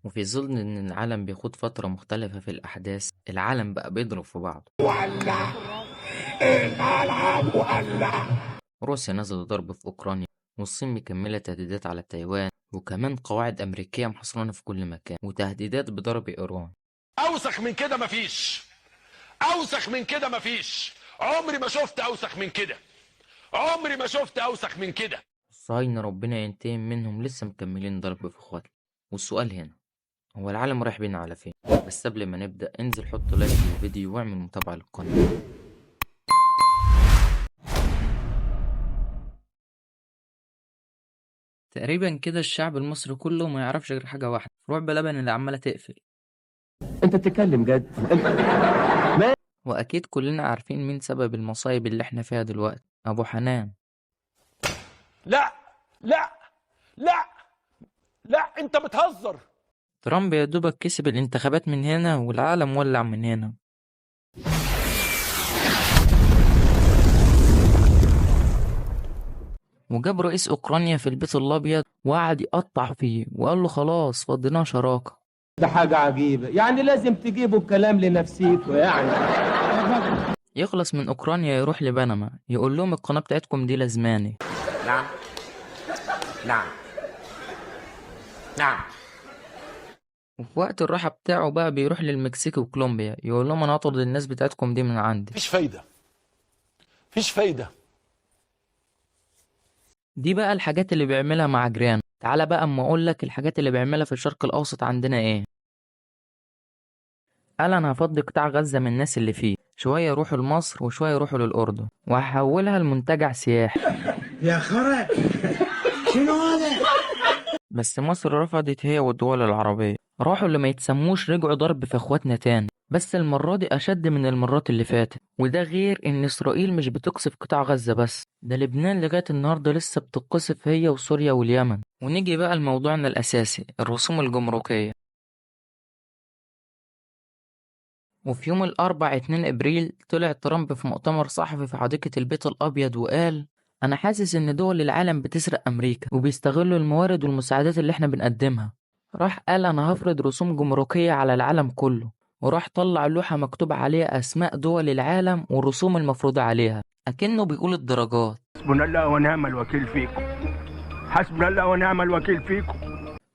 وفي ظل إن العالم بيخوض فترة مختلفة في الأحداث، العالم بقى بيضرب في بعضه. ولع الملعب ولع. روسيا نزلت ضرب في أوكرانيا، والصين مكملة تهديدات على تايوان، وكمان قواعد أمريكية محاصرانة في كل مكان، وتهديدات بضرب إيران. أوسخ من كده مفيش، أوسخ من كده مفيش، عمري ما شفت أوسخ من كده، عمري ما شفت أوسخ من كده. الصهاينة ربنا ينتقم منهم، لسه مكملين ضرب في اخواتنا. والسؤال هنا، هو العالم رايح بينا على فين؟ بس قبل ما نبدأ انزل حط لايك للفيديو واعمل متابعة للقناة. تقريبا كده الشعب المصري كله ما يعرفش غير حاجة واحدة، فروع بلبن اللي عمالة تقفل. انت بتتكلم جد؟ واكيد كلنا عارفين مين سبب المصايب اللي احنا فيها دلوقتي، ابو حنان. لا لا لا لا، انت بتهزر. ترامب يا دوبك كسب الانتخابات من هنا والعالم ولع من هنا. وجاب رئيس أوكرانيا في البيت الأبيض وقعد يقطع فيه وقال له خلاص فضيناها شراكة. ده حاجة عجيبة، يعني لازم تجيبوا الكلام لنفسيكوا يعني. يخلص من أوكرانيا يروح لبنما يقول لهم القناة بتاعتكم دي لازماني. نعم نعم نعم. وفي وقت الراحة بتاعه بقى بيروح للمكسيك وكولومبيا يقول لهم أنا هطرد الناس بتاعتكم دي من عندي. مفيش فايدة، مفيش فايدة. دي بقى الحاجات اللي بيعملها مع جيرانه. تعالى بقى اما اقول لك الحاجات اللي بيعملها في الشرق الاوسط عندنا ايه. قال انا هفضي قطاع غزة من الناس اللي فيه، شوية يروحوا لمصر وشوية يروحوا للأردن، وهحولها لمنتجع سياحي. يا خرا شنو هذا؟ بس مصر رفضت هي والدول العربية، راحوا اللي ما يتسموش رجعوا ضرب في اخواتنا تاني، بس المرة دي أشد من المرات اللي فاتت. وده غير إن إسرائيل مش بتقصف قطاع غزة بس، ده لبنان لغاية النهاردة لسه بتقصف هي وسوريا واليمن. ونيجي بقى لموضوعنا الأساسي، الرسوم الجمركية. وفي يوم الأربع 2 إبريل طلع ترامب في مؤتمر صحفي في حديقة البيت الأبيض وقال أنا حاسس إن دول العالم بتسرق أمريكا وبيستغلوا الموارد والمساعدات اللي إحنا بنقدمها. راح قال أنا هفرض رسوم جمركية على العالم كله، وراح طلع لوحة مكتوب عليها أسماء دول العالم والرسوم المفروضة عليها، أكنه بيقول الدرجات. حسبنا الله ونعم الوكيل فيكم، حسبنا الله ونعم الوكيل فيكم.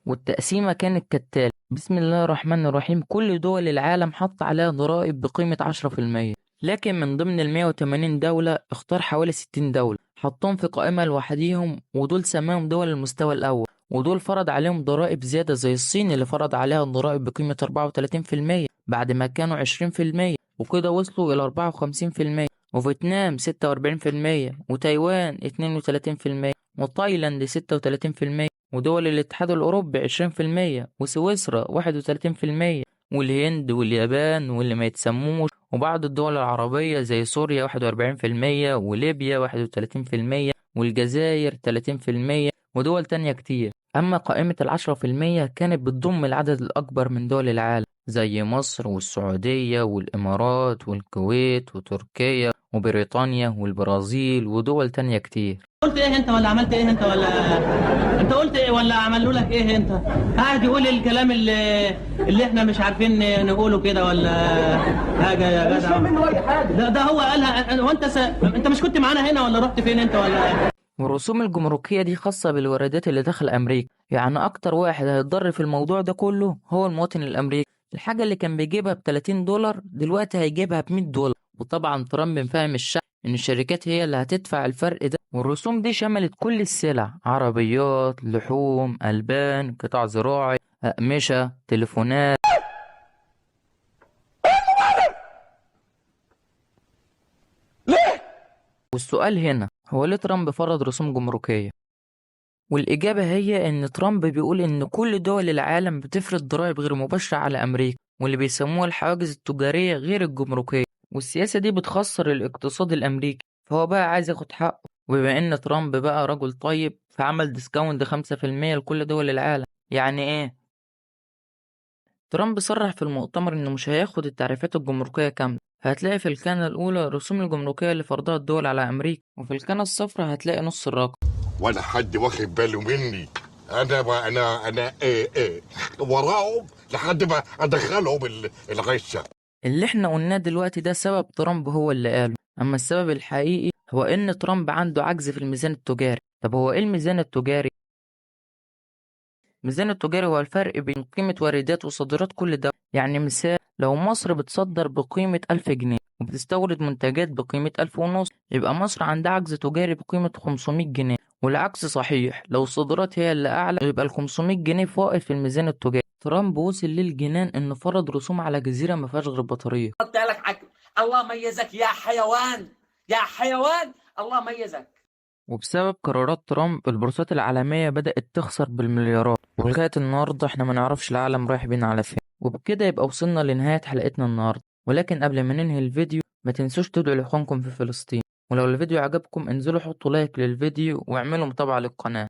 والتقسيمة كانت كالتالي: بسم الله الرحمن الرحيم، كل دول العالم حط عليها ضرائب بقيمة 10%، لكن من ضمن 180 دولة اختار حوالي 60 دولة حطهم في قائمة لوحديهم، ودول سماهم دول المستوى الأول، ودول فرض عليهم ضرائب زيادة زي الصين اللي فرض عليها الضرائب بقيمة 34% بعد ما كانوا 20%، وكده وصلوا إلى 54%، وفيتنام 46%، وتايوان 32%، وتايلاند 36%، ودول الاتحاد الأوروبي 20%، وسويسرا 31%، والهند واليابان واللي ما يتسموش، وبعض الدول العربية زي سوريا 41%، وليبيا 31%، والجزائر 30%، ودول تانية كتير. أما قائمة 10% كانت بتضم العدد الأكبر من دول العالم زي مصر والسعودية والإمارات والكويت وتركيا وبريطانيا والبرازيل ودول تانية كتير. قلت ايه انت ولا عملت ايه انت ولا انت قلت ايه ولا عملوا لك ايه انت؟ قاعد يقول الكلام اللي احنا مش عارفين نقوله كده ولا حاجه يا جدع. مش فاهم منه اي حاجه. ده هو قالها. هو انت مش كنت معانا هنا ولا رحت فين انت ولا؟ والرسوم الجمركية دي خاصة بالواردات اللي داخل أمريكا، يعني أكتر واحد هيتضرر في الموضوع ده كله هو المواطن الأمريكي. الحاجة اللي كان بيجيبها بتلاتين دولار دلوقتي هيجيبها بمية دولار. وطبعا ترامب مفهم الشعب إن الشركات هي اللي هتدفع الفرق ده. والرسوم دي شملت كل السلع: عربيات، لحوم، ألبان، قطاع زراعي، أقمشة، تليفونات. ليه؟ والسؤال هنا، هو ليه ترامب فرض رسوم جمركية؟ والإجابة هي إن ترامب بيقول إن كل دول العالم بتفرض ضرائب غير مباشرة على أمريكا، واللي بيسموها الحواجز التجارية غير الجمركية، والسياسة دي بتخسر الاقتصاد الأمريكي، فهو بقى عايز ياخد حقه. وبما إن ترامب بقى رجل طيب فعمل discount 5% لكل دول العالم. يعني إيه؟ ترامب صرح في المؤتمر إنه مش هياخد التعريفات الجمركية كاملة. هتلاقي في الخانة الأولى رسوم الجمركية اللي فرضها الدول على أمريكا، وفي الخانة الصفراء هتلاقي نص الرقم. ولا حد واخد باله مني. انا انا انا ايه ايه وراهم لحد ما ادخلهم الغشه. اللي احنا قلناه دلوقتي ده سبب ترامب هو اللي قاله، اما السبب الحقيقي هو ان ترامب عنده عجز في الميزان التجاري. طب هو ايه الميزان التجاري؟ الميزان التجاري هو الفرق بين قيمة واردات وصادرات كل دولة. يعني مثال، لو مصر بتصدر بقيمة 1000 جنيه وبتستورد منتجات بقيمة 1500، يبقى مصر عندها عجز تجاري بقيمة 500 جنيه. والعكس صحيح، لو الصادرات هي اللي أعلى يبقى ال 500 جنيه فائض في الميزان التجاري. ترامب وصل للجنان إنه فرض رسوم على جزيرة ما فيهاش غير بطارية. لك عقل، الله ميزك يا حيوان، يا حيوان، الله ميزك. وبسبب قرارات ترامب البورصات العالمية بدأت تخسر بالمليارات، ولغاية النهاردة احنا ما نعرفش العالم رايح بينا على فين. وبكده يبقى وصلنا لنهاية حلقتنا النهاردة، ولكن قبل ما ننهي الفيديو ما تنسوش تدعوا لإخوانكم في فلسطين، ولو الفيديو عجبكم انزلوا حطوا لايك للفيديو واعملوا متابعة للقناة.